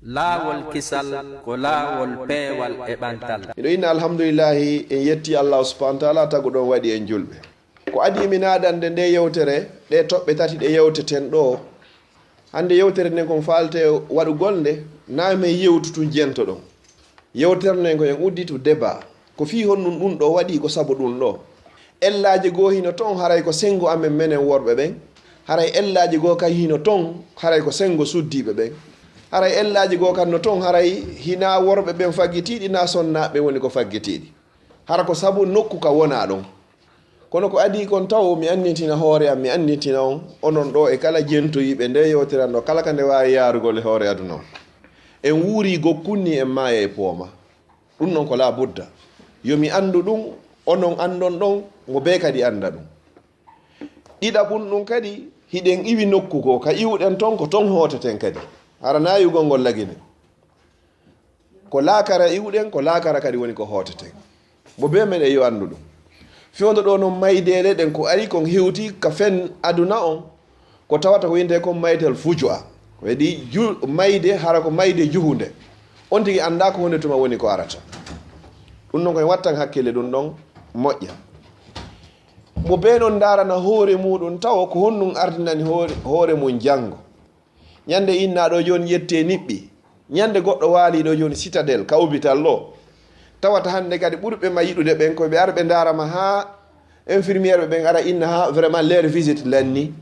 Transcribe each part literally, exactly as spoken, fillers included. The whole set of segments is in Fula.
Laawol kisal ko laawol peewal e ɓantal. Miɗo inna alhamdulillahi, en yetti Allahu subhanahu wa taala taguɗo on waɗi en julɓe. Ko adii mi naadande nde yewtere, ɗe toɓɓe tati ɗe yewteten ɗo. Hannde yewtere nden kon faalte waɗugol nde, na men yewtu tun jento ɗon. Yewtere nden ko en udditu débat. Ko fii honɗun ɗun ɗo waɗi ko sabu ɗun ɗo. Ellaaji goo hino ton haray ko senngo amen menen worɓe ɓen. Haray ellaaji goo kay hino ton haray ko senngo suddiiɓe ɓen. Haray ellaaji goo kan no ton haray hinaa worɓe ɓen faggitiiɗi, naa sonnaaɓe ɓen woni ko faggitiiɗi. Hara ko sabu nokku ka wonaa ɗon. Kono ko adii kon taw mi annitina hoore am, mi annitina on, onon ɗo e kala jentoyiiɓe nde yewtere an ɗo, kala ka nde waawi yaarugol e hoore aduna on. En wuurii gokkunni en maaya e pooma. Ɗun non ko laa budda. Yo mi anndu ɗun, onon anndon ɗon, mo bee kadi annda ɗun. Ɗiɗaɓun ɗun kadi, hiɗen iwi nokku goo, ka iwuɗen ton, ko ton hooteten kadi. Hara naayugol ngol lagine. Ko laakara iwuɗen, ko laakara kadi woni ko hooteten. Mo bee meɗen yo anndu ɗun. Fewndo ɗo non maydeele ɗen ko ari kon hewti ka fen aduna on, ko tawata ko wi'etee kon maytal fujua. Ko heɗi ju-, mayde, hara ko mayde juhunde. On tigi anndaa ko honde tuma woni ko arata. Ɗun non ko en wattan hakkille ɗun ɗon moƴƴa. Mo bee non ndaarana hoore muuɗun tawo ko honɗun ardinani hoore, hoore mun janngo. Ñande inna ɗo jooni ƴettee niɓɓi. Ñande goɗɗo waali ɗo jooni Citadel ka hôpital ɗo. Tawata hannde kadi ɓurɓe ma yiɗude ɓen ko ɓe ara ɓe ndaara ma haa infirmière ɓe ɓen ara inna haa vraiment leur visite lanni.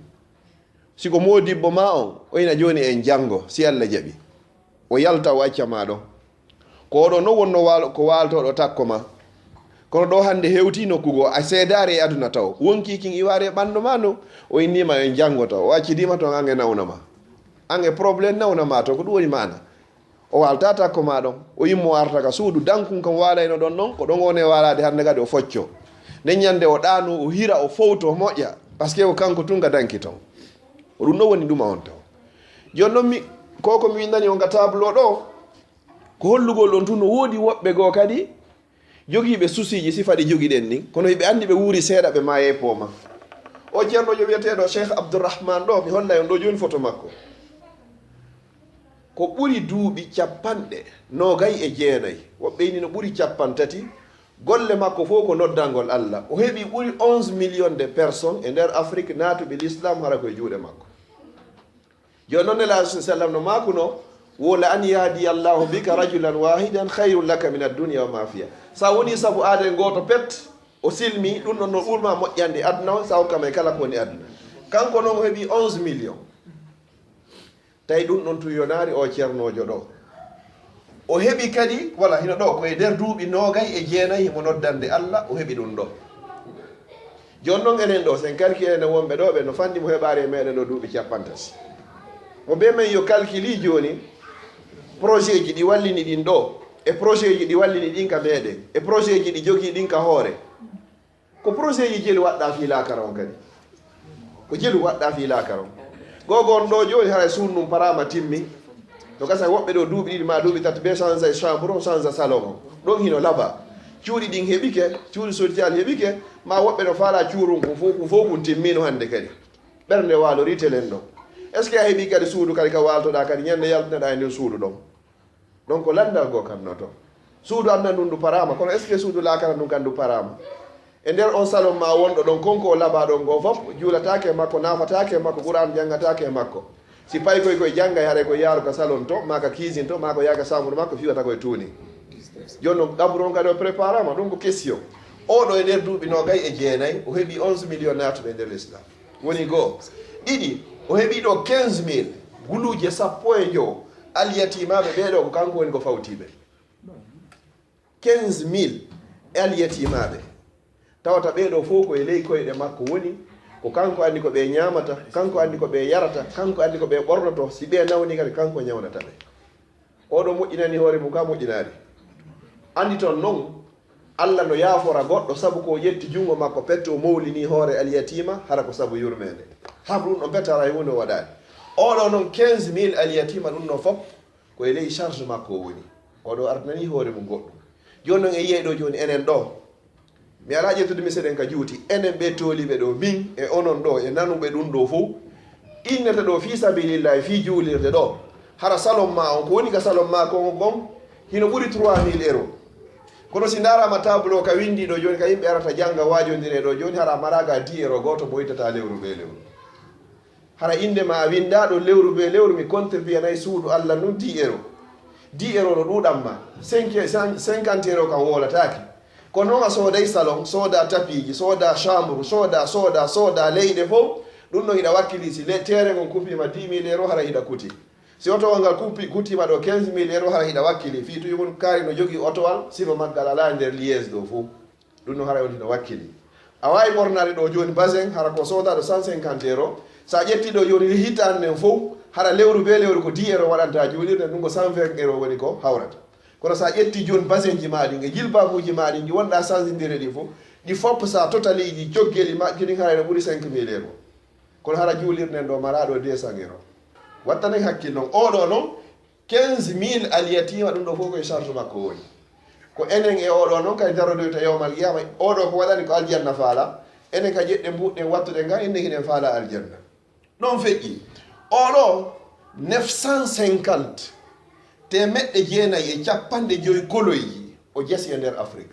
Si ko moodibbo ma on, o ina jooni en janngo, si Alla jaɓi. O yalta o acca ma ɗo. Ko oɗo non wonno waal-, ko waaltooɗo takko ma. Kono ɗo hannde hewti nokku goo, a seedaare e aduna taw. Wonkii kin iwaare e ɓanndo ma no, o innii ma en janngo taw. O accidii ma ton an e nawna ma. An e problème nawna ma ton, ko ɗum woni maana. O waalta takko ma ɗon. O immo arta ka suudu. Dankun kan waalayno ɗon non, ko ɗon o woni e waalaade hannde kadi o focco. Nden ñande o ɗaano, o hira, o fowto, o moƴƴa. Parce que ko kanko tun ka danki ton. Ko ɗum ɗo woni ɗuma on taw. Jooni non mi, ko ko mi winndani on ka tableau ɗo, ko hollugol on tun no woodi woɓɓe goo kadi jogiiɓe susiiji sifa ɗi jogiɗen ɗin, kono hiɓe anndi ɓe wuuri seeɗa ɓe maayay pooma. O ceernoojo wi'eteeɗo Cheikh Abdourahmane ɗo, mi hollay on ɗo jooni foto makko. Ko ɓuri duuɓi cappanɗe noogay e jeenay, woɓɓe inni no ɓuri cappanɗe tati, golle makko fof ko noddangol Allah. O heɓi ɓuri onze millions de personnes e nder Afrique naatuɓe l'islam hara ko e juuɗe makko. Jooni non Nelaaɗo sa sallam no maakuno, wo la an yahdiya Allahu bika rajulan wahidan khayrun laka min ad-dunya wa ma fiha. Sa woni sabu aaden gooto pet, o silmi, ɗum ɗon no ɓurma moƴƴande aduna on, sa hokka men kala ko woni aduna. Kanko non o heɓi onze millions. Tawi ɗum ɗon tun yonaari o ceernoojo ɗo. O heɓi kadi, wala hino ɗo, ko e nder duuɓi noogay e jeenay himo noddande Allah, o heɓi ɗum ɗo. Jooni non enen ɗo, sen kalki enen wonɓe ɗo, ɓe no fanndi mo heɓaari e meɗen ɗo duuɓi cappanɗe tati. Mo be men yo kalkili jooni, projet ji ɗi wallini ɗin ɗo, e projet ji ɗi wallini ɗin ka meɗen, e projet ji ɗi jogii ɗin ka hoore. Ko projet ji jelu waɗɗa fii laakara on kadi. Ko jelu waɗɗa fii laakara on. Gogo on ɗo jooni haray suudu ndun paraama timmi. No gasa woɓɓe ɗo duuɓi ɗiɗi ma duuɓi tati ɓe change chambre on, change salon on. Ɗon hino laba. Cuuɗi ɗin heɓike, cuuɗi social heɓike, ma woɓɓe no faala cuurun kun fof, kun fof kun timmino hannde kadi. Ɓernde waalori telen ɗon. Est-ce que a heɓi kadi suudu kadi ka waaltoɗa kadi ñande yaltinaɗa e ndin suudu ɗon? Donc lanndal goo kan no to. Suudu aduna ndun ndu paraama, kono est-ce que suudu laakara ndun kan ndu paraama? E nder on salon ma wonɗo ɗon, konko o labaa ɗon goo fof, juulataake e makko, naafataake e makko, Qur'aan janngataake e makko. Si paykoy koye janngay, haray ko yaaru ka salon to, maa ka cuisine to, maa ko yaaka chambre makko, fiwata koye tuuni. Jooni non, qabru on kadi o préparaama, ɗum ko question. Oɗo e nder duuɓi noogay e jeenay, o heɓi onze millions naatuɓe e nder l'islam. Woni goo. Ɗiɗi, o heɓi ɗo quinze mille, guluuje sappo e jowo, alyatimaaɓe ɓee ɗo ko kanko woni ko fawtiiɓe. Quinze mille alyatimaaɓe. Tawata ɓee ɗo fof ko e ley koyɗe makko woni, ko kanko anndi ko ɓe ñaamata, kanko anndi ko ɓe yarata, kanko anndi ko ɓe ɓornoto, si ɓe nawni kadi kanko ñawnata ɓe. Oɗo moƴƴinani hoore mum ka moƴƴinaali. Anndi ton non, Allah no yaafora goɗɗo sabu ko o ƴetti junngo makko pette o mowlini hoore alyatima, hara ko sabu yurmeende. Sabu ɗum ɗon pette hara hay huunde o waɗaali. Oɗo non quinze mille alyatima ɗum ɗon fof ko e ley charge makko o woni. Oɗo ardinani hoore mum goɗɗum. Jooni non en yiyay ɗo jooni enen ɗo. Mi alaa ƴettude mi seɗen ka juuti. Enen ɓe tooliiɓe ɗo, min e onon ɗo e nanuɓe ɗum ɗo fof. Innete ɗo fii sabilillahi, fii juulirde ɗo. Hara salon ma on, ko woni ka salon ma kon, kon hino ɓuri trois mille euro. Kono si ndaarama tableau ka windi ɗo jooni, ka yimɓe arata jannga, waajondire ɗo jooni, hara a maraga dix euro gooto mo ittata lewru be lewru. Hara innde ma a winnda ɗo lewru be lewru, mi contribuanay suudu Allah ndun dix euro. Dix euro no ɗuuɗan ma. Cinq, cinquante euro kan wowlataake. Kono non a sooday salon, sooda tapiiji, sooda chambre, sooda, sooda, sooda leyɗe fow. Ɗun ɗon hiɗa wakkili si le, terrain on kupiima dix mille euro, hara hiɗa kuti. Si otowal ngal kupi-, kutiima ɗo quinze mille euro, hara hiɗa wakkili. Fii tuyu mun kaari no jogii otowal, sifa maggal alaa e nder liège ɗo fow. Ɗun no hara on hino wakkili. A waawi ɓornaade ɗo jooni basin, hara ko soodaaɗo cent cinquante euro. So a ƴetti ɗo jooni hitaande nden fow, hara lewru be lewru ko dix euro waɗanta juulirde, ɗun ko cent vingt euro woni ko hawrata. Kono so a ƴetti jooni basinji maa ɗin, e jilbabuuji maa ɗin, ɗi wonɗa sansindire ɗin fow, ɗi fof so a totali ɗi, coggeli ma ɗin, hara no ɓuri cinq mille euro. Kono hara juulirde nden ɗo maraaɗo deux cents euro. Wattanen hakkil non. Oɗo non, quinze mille aliyatiima, ɗun ɗo fow ko e charge makko woni. Ko enen e oɗo non kay darodoyta yawmal qiyama. Oɗo ko waɗani ko aljanna faala. Enen ka jeɗɗen mbuɗɗen wattuɗen ngan, enen hiɗen faala aljanna. Ɗon feƴƴi. Oɗo neuf cent cinquante, teemeɗɗe jeenayi e cappanɗe joyi koloyji o jasi e nder Afrik.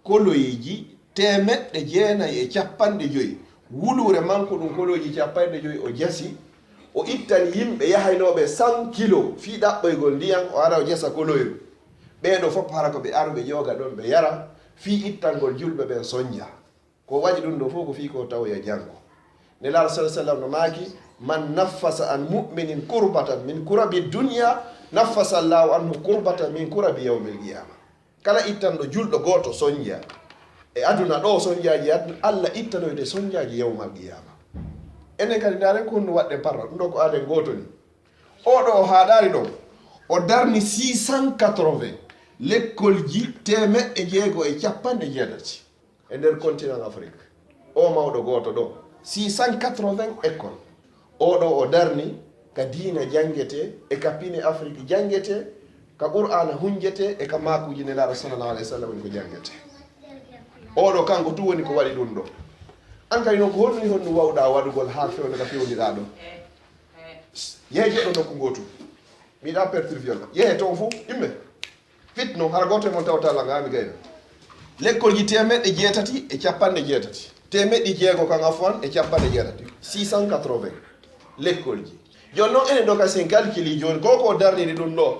Koloyji teemeɗɗe jeenayi e cappanɗe joyi. Wuluure manko ɗun koloyji cappanɗe joyi o jasi. O ittani yimɓe yahaynooɓe cent kilo fii ɗaɓɓoygol ndiyan, o ara o jasa koloyru. Ɓee ɗo fof hara ko ɓe aruɓe ƴooga ɗon ɓe yara, fii ittangol julɓe ɓen sonja. Ko waɗi ɗun ɗo fof ko fii ko tawoya janngo. Nelaaɗo sallallahu alaihi wasallam no maaki, "Man naffasa an mu'minin kurbatan min kurabi dunya, naffasa Allahu anhu kurbatan min kurabi yawmil qiyama." Kala ittanɗo julɗo gooto sonja e aduna ɗo, sonjaaji aduna, Allah ittanoyde sonjaaji yawmal qiyama. Enen kadi ndaaren ko honno waɗɗen parra, ɗun ɗo ko aaden gooto ni. Oɗo o haaɗaali ɗon, o darni six cent quatre-vingts lekkolji teemeɗɗe jeego e cappanɗe jeetati e nder continent Afrique. O mawɗo gooto ɗo, six cent quatre-vingts école. Oɗo o darni ka diina janngete, e ka pine Afrique janngete, ka Qur'aana hunjete, e ka maakuuji Nelaaɗo sallallahu alaihi wasallam woni ko janngete. Oɗo kanko tun woni ko waɗi ɗun ɗo. An kadi non ko honɗun, honɗun wawɗa waɗugol haa fewndo ka fewniɗa ɗo? Yehe jeɗɗo nokku gootu. Mi yiɗa perturbiol. Yehe ton fow, imme. Fit non, hara gooto e mon tawata langa, mi gayna. Lekkolji teemeɗɗe jeetati e cappanɗe jeetati. Teemeɗɗi jeego kan afwan e cappanɗe jeetati. Six cent quatre-vingts lekkolji. Jooni non enen ɗo ka sen calculi jooni, ko ko darniri ɗun ɗo.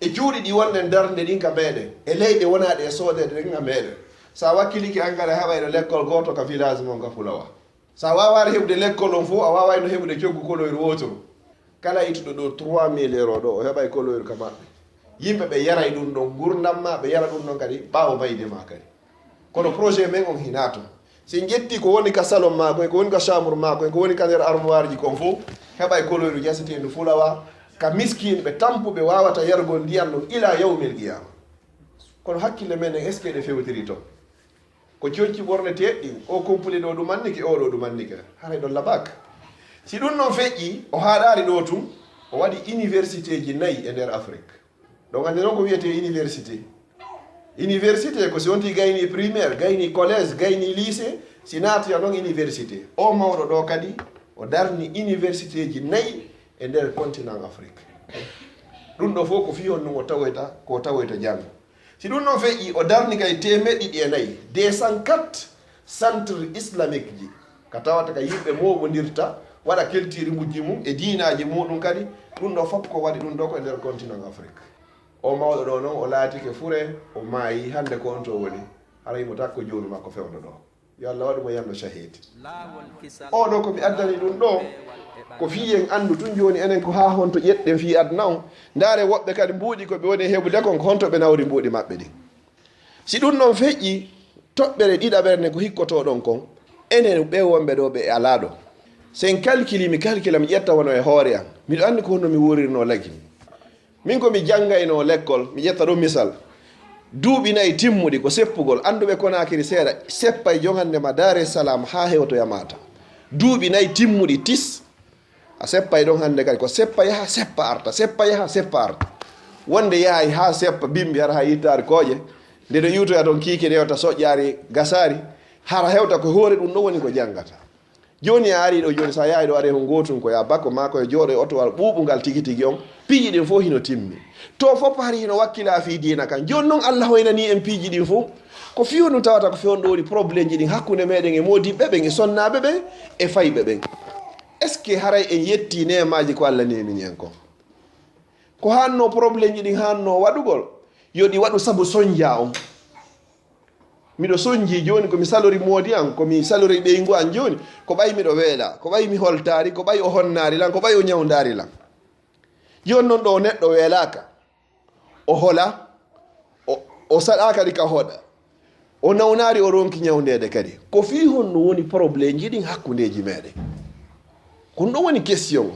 E cuuɗi ɗi wonɗen darnde ɗin ka meɗen. E leyɗe wonaaɗe e soodeede ɗen ka meɗen. Sa wakkilike an kadi a heɓay ɗo lekkol gooto ka village mon ka Fulawa. So a waawaali heɓude lekkol on fow, a waawayno heɓude coggu koloyru wooturu. Kala ittuɗo ɗo trois mille euro ɗo, o heɓay koloyru ka maɓɓe. Yimɓe ɓe yaray ɗun ɗon ngurndan ma, ɓe yara ɗun ɗon kadi ɓaawo mayde ma kadi. Kono projet men on hinaa ton. Si en ƴetti ko woni ka salon maa kon, ko woni ka chambre maa kon, ko woni ka nder armoire ji kon fow, heɓay koloyru jaseteendu Fulawa, ka miskinɓe tampuɓe waawata yarugol ndiyan ɗon ila yawmil qiyama. Kono hakkille men en, est-ce que ɗe fewtiri ton? Ko conci ɓorneteeɗi ɗin, o complet ɗo ɗumannike, o ɗo ɗumannike. Haray ɗon labaaka. Si ɗun non feƴƴi, o haaɗaali ɗo tun, o waɗi universitéji nayi e nder Afrique. Ɗon anndi non ko wiyetee université. Université ko si wonti gayni primaire, gayni collège, gayni lycée, si naati a ɗon université. O mawɗo ɗo kadi, o darni universitéji nayi e nder continent Afrique. Ɗun ɗo fow ko fii honɗun o tawoyta, ko tawoyta janngo. Si ɗun non feƴƴi, o darni kay teemeɗɗe ɗiɗi e nayi, deux cent quatre centre islamique ji, ka tawata ka yimɓe mooɓondirta, waɗa keltiiri mujji mun e diinaaji muɗum kadi, ɗun ɗo fow ko waɗi ɗun ɗo ko e nder continent Afrique. O mawɗo ɗo non, o laatike fure, o maayi, hannde ko on to woni, haray mo takko jooni makko fewndo ɗo. Yo Allah waɗu mo yanno shahid. Oɗo ko mi addani ɗun ɗo, ko fii en anndu tun jooni enen ko haa honto ƴetten fii aduna on. Ndaare woɓɓe kadi mbuuɗi ko ɓe woni heɓude kon, ko honto ɓe nawri mbuuɗi maɓɓe ɗin. Si ɗun non feƴƴi, toɓɓere ɗiɗaɓere nden ko hikkotoɗon kon, enen ɓe wonɓe ɗo ɓe alaa ɗo. Si en calculi, mi calcula, mi ƴetta wano e hoore an. Miɗo anndi ko honno mi wuurirno lagi. Min ko mi janngaynoo lekkol, mi ƴetta ɗoo misal. Duuɓi nayi timmuɗi ko seppugol, annduɓe Konaakiri seeɗa, seppay jon hannde ma Daar es Salaam haa hewtoya Matam. Duuɓi nayi timmuɗi tis, a seppay ɗon hannde kadi, ko seppa yaha, seppa arta, seppa yaha, seppa arta. Wonde yahay haa seppa bimbi, hara haa ittaari kooƴe, nde ɗo iwtoya toon kiiki rewta soƴƴaari gasaari, hara hewta ko hoore ɗum ɗon woni ko janngata. Jooni a ari ɗo, jooni so a yahi ɗo, are hon gootun ko ya bakko maa ko e jooɗo e otowal ɓuuɓungal tigi tigi on, piiji ɗin fof hino timmi. To fof hari hino wakkila fii diina kan. Jooni non Allah hoynani en piiji ɗin fof. Ko fii honɗun tawata ko fii honɗun woni probleemji ɗin hakkunde meɗen e moodiɓɓe ɓen, e sonnaaɓe ɓen, e fayɓe ɓen? Est-ce que haray en yetti neemaaji ko Allah neemini en kon? Ko hanno probleemji ɗin hanno waɗugol, yo ɗi waɗu sabu sonja on. Miɗo sonji jooni ko mi salori moodi an, ko mi salori ɓeyngu an jooni, ko ɓay miɗo weela, ko ɓay mi holtaari, ko ɓay o honnaari lan, ko ɓay o ñawndaari lan. Jooni non ɗo neɗɗo weelaaka, o hola, o, o saɗaa kadi ka hoɗa, o nawnaari, o ronki ñawndeede kadi. Ko fii honno woni probleemji ɗin hakkundeeji meɗen? Ko ɗum woni question.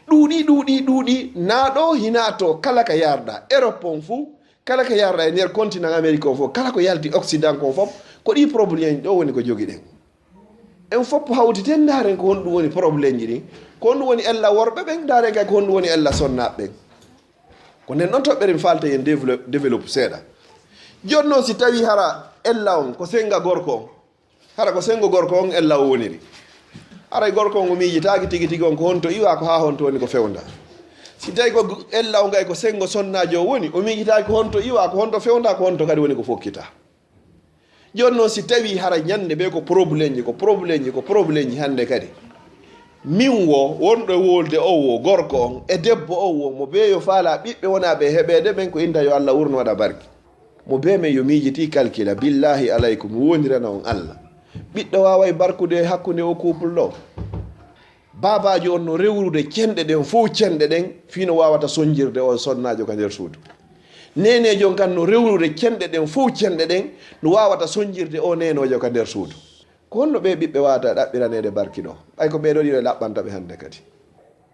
Ɗuuɗi, ɗuuɗi, ɗuuɗi, naa ɗo, hinaa to, kala ka yarɗa. Europe on fuu, kala ka yarɗa e nder continent Amérique on fof, kala ko yalti Occident kon fof, ko ɗi probléme ɗo woni ko jogiɗen. En fof hawtiten, ndaaren ko honɗum woni problémeji ɗin, ko honɗum woni ella worɓe ɓen, ndaaren kadi ko honɗum woni ella sonnaaɓe ɓen. Ko nden ɗon toɓɓere mi faalta en dévelop-, développe seeɗa. Jooni noon, si tawii hara ella on ko sennga gorko on, hara ko senngo gorko on ella o woniri. Haray gorko on o miijitaaki tigi tigi on ko honto iwa, ko haa honto woni ko fewnda. Si tawii ko gu-, ella on kay ko senngo sonnaajo o woni, o miijitaaki ko honto iwa, ko honto fewnda, ko honto kadi woni ko fokkita. Jooni noon, si tawii hara ñannde ɓe ko problémeji, ko problémeji, ko problémeji hannde kadi. Min wo wonɗo e wolde o wo gorko on e debbo o wo mo beeyo faala ɓiɓɓe wona ɓe heɓeede ɓen, ko inta yo Allah wurno waɗa barki. Mo bee men yo miijiti kalkila, billaahi alaykum, mi wondirana on Allah. Ɓiɗɗo waaway barkude e hakkunde o couple ɗo. Baabaajo on no rewrude cenɗe ɗen fow cenɗe ɗen fii no waawata sonjirde on sonnaajo ka nder suudu. Neeneejo on kan no rewrude cenɗe ɗen fow cenɗe ɗen no waawata sonjirde o neenoojo ka nder suudu. Ko honno ɓee ɓiɓɓe waawata ɗaɓɓiraneede barki ɗo? Ɓay ko ɓee ɗoo ɗiɗo laɓɓanta ɓe hannde kadi.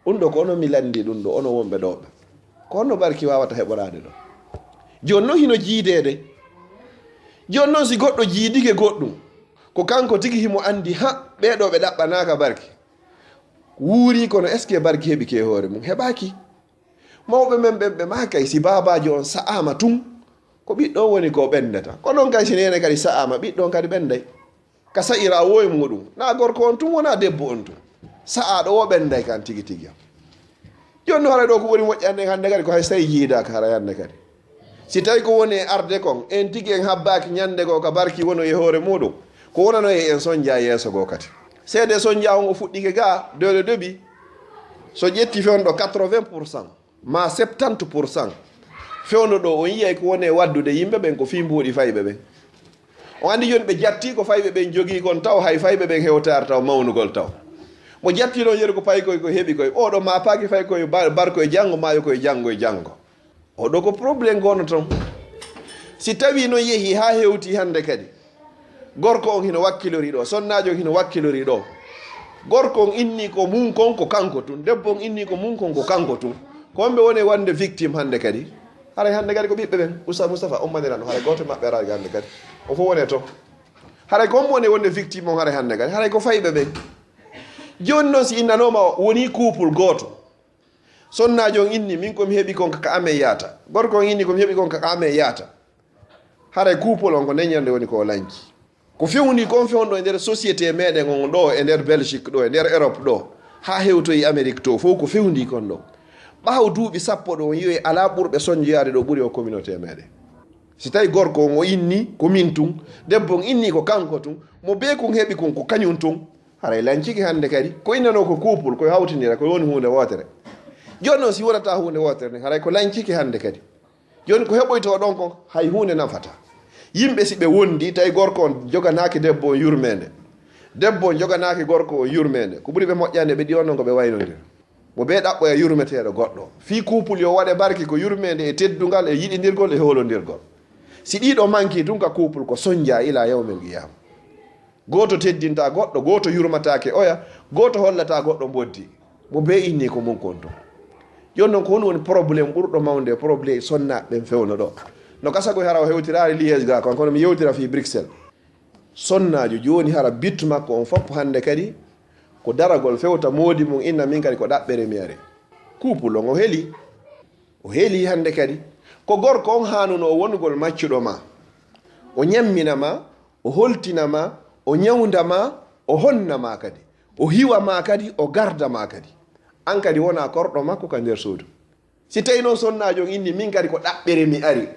Ɗum ɗoo ko onon mi lanndii ɗum ɗoo, onon wonɓe ɗoo ɓe. Ko honno barki waawata heɓoraade ɗoo? Jooni non hino jiideede. Jooni non si goɗɗo jiidike goɗɗum, ko kanko tigi himo anndi, ha, ɓee ɗoo ɓe ɗaɓɓanaaka barki. Wuuri kono est-ce que barki heɓike e hoore mum? Heɓaaki. Mawɓe men ɓen ɓe maa kay si baabaajo on sa'aama tun, ko ɓiɗɗo on woni ko ɓendata. Ko non kay si neene kadi sa'aama, ɓiɗɗo on kadi ɓenday. Ka sa'ira woo e muɗum. Naa gorko on tun, wonaa debbo on tun. Sa'aaɗo woo ɓenday kan tigi tigi. Jooni no haray ɗoo ko ɓuri moƴƴande en hannde kadi ko hay so tawi jiidaaka haray hannde kadi. Si tawi ko woni e arde kon, en tigi en habbaaki ñannde goo ka barki wono e hoore muɗum, ko wonano e en sonja yeeso goo kadi. Seede sonja on o fuɗɗike ga, dole dobi. So ƴetti fewndo quatre-vingts pour cent, ma septante pour cent. Fewndo ɗoo on yiyay ko woni e waddude yimɓe ɓen ko fii mbuuɗi fayɓe ɓen. On anndi jooni ɓe jatti ko fayɓe ɓen jogii kon taw hay fayɓe ɓen hewtaare taw mawnugol taw. Mo jatti ɗon yeru ko pay koy ko heɓi koy. Oo ɗoo ma paaki fay koy bar-, barko e janngo, maayo koy janngo e janngo. Oo ɗoo ko problème gono ton. Si tawii non yehi haa hewti hannde kadi, gorko on hino wakkilori ɗoo, sonnaajo on hino wakkilori ɗoo. Gorko on inni ko mun kon ko kanko tun, debbo on inni ko mun kon ko kanko tun. Ko homɓe woni wonde victime hannde kadi? Haray hannde kadi ko ɓiɓɓe ɓen. Oustaz Moustapha, ummanira no, haray gooto maɓɓe araaki hannde kadi. O fof woni ton. Haray ko homɓe woni wonde victime on haray hannde kadi? Haray ko fayɓe ɓen. Jooni non si innanooma woni couple gooto. Sonnaajo on inni, min ko mi heɓi kon ka amen yaata. Gorko on inni, ko mi heɓi kon ka amen yaata. Haray couple on ko nden ñande woni ko o lanci. Ko fewndi kon fewndo e nder société meɗen on ɗoo, e nder Belgique ɗoo, e nder Europe ɗoo, haa hewtoyi Amérique to, fow ko fewndi kon ɗoo. Ɓaawo duuɓi sappo ɗoo, on yi'oy alaa ɓurɓe sonjoyaade ɗoo ɓuri o communauté meɗen. Si tawi gorko on o inni, ko min tun, debbo on inni, ko kanko tun, mo bee kon heɓi kon, ko kañum tun, haray lancike hannde kadi. Ko innanoo ko couple, ko hawtindira, ko woni huunde wootere. Jooni non, si wonata huunde wootere nden, haray ko lancike hannde kadi. Jooni ko heɓoytoo ɗon kon, hay huunde nafataa. Yimɓe si ɓe wondi, tawi gorko on joganaaki debbo on yurmeende, debbo on joganaaki gorko on yurmeende, ko ɓuri ɓe moƴƴande ɓe ɗiɗon non ko ɓe waynondira. Mo bee ɗaɓɓoya yurmeteeɗo goɗɗo. Fii couple yo waɗe barki ko yurmeende e teddungal e yiɗindirgol e hoolondirgol. Si ɗii ɗoo manki tun ka couple ko sonja ila yawmil qiyama. Gooto teddintaa goɗɗo, gooto yurmataake oya, gooto hollataa goɗɗo mboddi. Mo bee inni ko mun kon ton. Jooni non ko honɗum woni problème ɓurɗo mawnude e problème sonnaaɓe ɓen fewndo ɗoo? No gasa koy hara o hewtiraali Liège ga kon, kono mi yewtira fii Bruxelles. Sonnaajo jooni hara but makko on fof hannde kadi ko daragol fewta moodi mum, inna min kadi ko ɗaɓɓere mi ari. Couple on o heli. O heli hannde kadi. Ko gorko on haanunoo wonugol maccuɗo ma. O ñammina ma, o holtina ma, o ñawnda ma, o honna ma kadi. O hiwa ma kadi, o garda ma kadi. An kadi wona korɗo makko ka nder suudu. Si tawi noon sonnaajo on inni, min kadi ko ɗaɓɓere mi ari.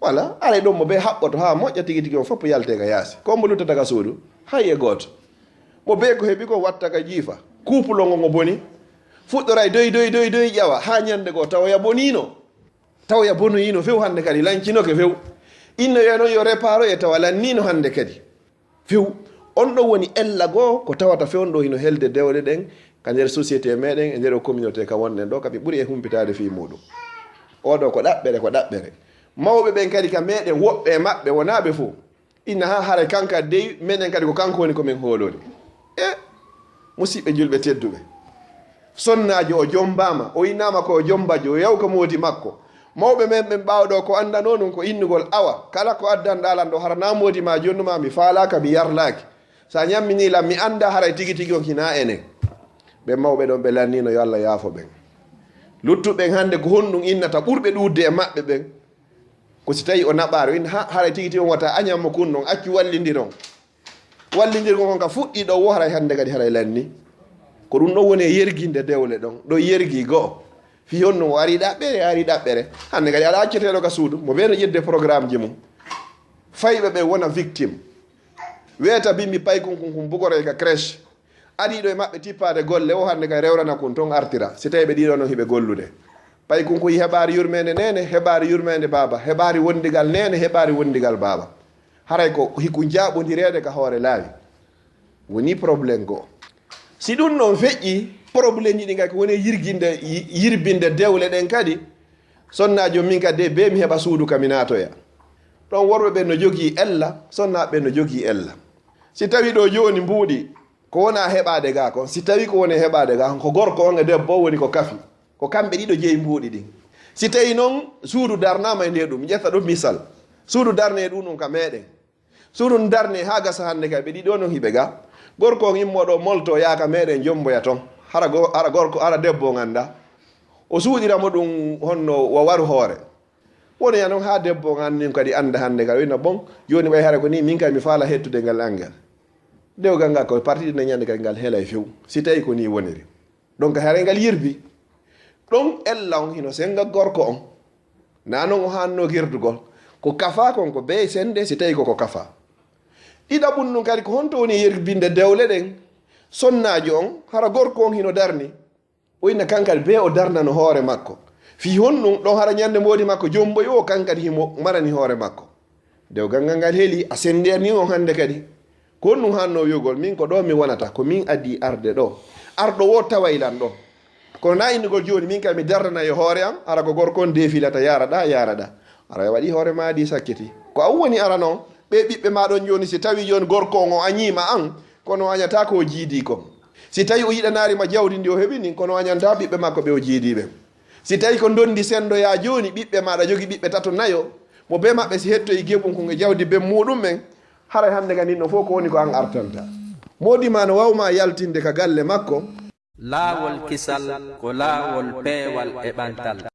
Wala, aray ɗon mo bee haɓɓoto haa moƴƴa tigi tigi on fof yaltee ka yaasi. Ko mbo luttata ka suudu? Hay e gooto. Mo bee ko heɓi ko watta ka jiifa. Kuupulol ngol ngo boni. Fuɗɗoray doy, doy, doy, doy ƴawa haa ñande goo tawoya boniino. Tawoya bonoyiino few hannde kadi, lancinoke few. Innoya noon yo reparo e tawa lanniino hannde kadi. Few. On ɗon woni ella goo ko tawata few ɗo hino helde dewle ɗen ka nder société meɗen, e nder o communauté ka wonɗen ɗo, ka ɓe ɓuri e humpitaade fii muuɗum. Oɗo ko ɗaɓɓere, ko ɗaɓɓere. Mawɓe ɓen kadi ka meɗen, woɓɓe e maɓɓe, wonaa ɓe fow. Inna haa haray kanka dey, menen kadi ko kanko woni ko men hoolori. E, musiɓɓe julɓe tedduɓe. Sonnaajo o jombaama, o innaama ko o jombajo, o yaw ka moodi makko. Mawɓe men ɓen ɓaawo ɗo ko anndanoo nun ko innugol, awa, kala ko addanɗaa lan ɗo, hara naa moodi maa jonnuma, mi faalaaka, mi yarlaaki. Sa ñamminii lan, mi anndaa haray tigi tigi on hinaa enen. Ɓen mawɓe ɗon ɓe lanniino, yo Alla yaafo ɓen. Luttuɓe ɓen hannde ko honɗum innata ɓurɓe ɗuuɗde e maɓɓe ɓen? Ko si tawi o naɓaari, o inna, ha, haray tigi tigi on wata añan mo kun non, accu wallindiron. Wallindirgol kon ka fuɗɗi ɗo wo haray hannde kadi haray lanni. Ko ɗum ɗon woni e yerginde dewle ɗon. Ɗo yergi goo. Fii honno o ari ɗaɓɓere, ari ɗaɓɓere. Hannde kadi aɗa acceteeɗo ka suudu, mo bee no ƴedde programme ji mum. Fayɓe ɓe wona victime. Weeta bimbi paykun kun kun bugoree ka crèche. Adiiɗo e maɓɓe tippaade golle o hannde kay rewrana kun ton artira. Si tawi ɓe ɗiɗo non hiɓe gollude. Paykun kun yi heɓaari yurmeende neene, heɓaari yurmeende baaba, heɓaari wondigal neene, heɓaari wondigal baaba. Haray ko hikun jaaɓondireede ka hoore laawi. Woni problème goo. Si ɗum ɗon feƴƴi, problème ji ɗi kay ko woni yirginde, yi-, yirbinde dewle ɗen kadi. Sonnaajo min kadi de bee mi heɓa suudu ka mi naatoya. Ɗon worɓe ɓen no jogii ella, sonnaaɓe ɓen no jogii ella. Si tawi ɗo jooni mbuuɗi, ko wona heɓaade gaa kon, si tawi ko woni heɓaade gaa kon, ko gorko on e debbo on woni ko kafi. Ko kamɓe ɗiɗo jeyi mbuuɗi ɗin. Si tawi non suudu darnaama e nde ɗum, ƴetta ɗum misal. Suudu darne e ɗum ɗum ka meɗen. Suudu darne haa gasa hannde kay ɓe ɗiɗo non hiɓe gaa. Gorko on immo ɗo molto yaaka meɗen jomboya ton. Hara go-, hara gorko, hara debbo on annda. O suuɗira mo ɗum honno wa waru hoore. Wonoya non haa debbo on annin kadi annda hannde kadi, o inna bon, jooni ɓay hara ko ni, min kay mi faala hettude ngal angal. Dewgal ngal ko parti ɗi ñande kadi ngal helay few. Si tawi ko ni woniri. Donc haray ngal yirbi. Ɗon ella on hino senga gorko on. Na non o hanno girdugol. Ko kafa kon ko bee sende si tawi ko ko kafa. Ɗiɗaɓun nun kadi ko honto woni yerbinde dewle ɗen? Sonnaajo on, hara gorko on hino darni. O inna kankadi bee o darnano hoore makko. Fii honɗum ɗon hara ñande moodi makko jomboy o kankadi himo marani hoore makko. Dewgal ngal ngal heli a sendiyani on hannde kadi. Ko honɗum hanno wi'ugol min ko ɗo mi wonata, ko min adii arde ɗo. Arɗo wo taway lan ɗo. Kono na innugol jooni min kay mi darnana e hoore am, hara ko gorko on defilata yaara ɗa, yaara ɗa. Hara waɗi hoore ma adi sakkiti. Ko an woni ara non, ɓe ɓiɓɓe ma ɗon jooni si tawi jooni gorko on o añiima an, kono o añata ko o jiidi kon. Si tawi o yiɗanaari ma jawdi ndi o heɓi ndin, kono o añanta ɓiɓɓe makko ɓe o jiidi ɓen. Si tawi ko ndondi sendoya jooni, ɓiɓɓe maɗa jogi ɓiɓɓe tato nayo, mo bee maɓɓe si hettoyi geɓum kon e jawdi ben muɗum men, haray hannde kadi no fof ko woni ko an artanta. Moodi ma no wawma yaltinde ka galle makko. Laawol kisal ko laawol peewal e ɓantal.